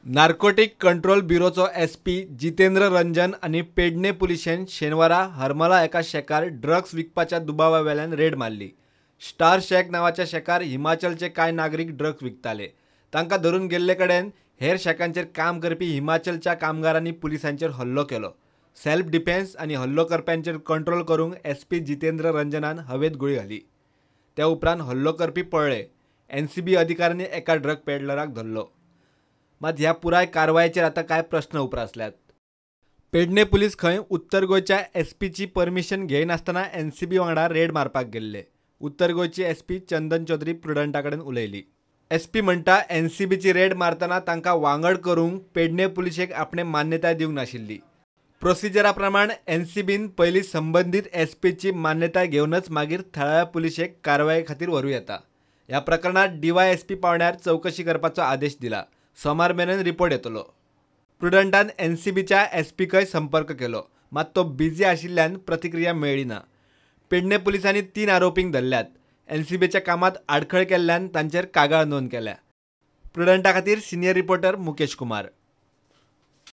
Narcotic control ब्युरोचो SP Jitendra रंजन आनी पेडणे पुलिशेन शेनवारा हरमला एका शॅकार ड्रग्स विकपाच्या दुबावा वेल्यान रेड मारली. स्टार शॅक नांवाच्या शॅकार हिमाचलचे कांय नागरीक ड्रग्स विकताले. तांकां धरून गेल्ले कडेन हेर शॅकांचेर काम करपी हिमाचलच्या कामगारांनी पुलिसांचेर हल्लो केलो. सेल्फ डिफेन्स आनी हल्लो करप्यांचेर कंट्रोल करूंक एसपी जितेंद्र रंजनान हवेत गुळी घाली. त्या उपरांत हल्लो करपी पळ्ळे. एनसीबी अधिकाऱ्यांनी एका ड्रग पेडलराक धरलो. मात ह्या पुराय कारवायेचेर आतां कांय प्रस्न उप्रासल्यात. पेडणे पुलीस खंय उत्तर गोंयच्या एसपीची परमिशन घेयनासतना एनसीबी वांगडा रेड मारपाक गेल्ले. उत्तर गोंयची एसपी चंदन चौधरी प्रुडंटा कडेन उलयली. एसपी म्हणटा एनसीबीची रेड मारतना तांकां वांगड करूंक पेडणे पुलिशेक आपणे मान्यताय दिवंक नाशिल्ली. प्रोसिजरा प्रमाण एनसीबीन पयलीं संबंदीत एसपीची मान्यताय घेवनच मागीर थळाव्या पुलिशेक कारवाये खातीर व्हरूं येता. ह्या प्रकरणांत डीवायएसपी पांवड्यार चवकशी करपाचो आदेश दिला. सोमार मेरेन रिपोर्ट येतलो. प्रुडंटान एनसीबीच्या एसपीकय संपर्क केलो, मात तो बिझी आशिल्ल्यान प्रतिक्रिया मेळ्ळी ना. पेडणे पुलिसांनी 3 आरोपींक धरल्यात. एनसीबीच्या कामांत आडखळ केल्ल्यान तांचेर कागाळ नोंद केल्या. प्रुडंटा खातीर सिनियर रिपोर्टर मुकेश कुमार.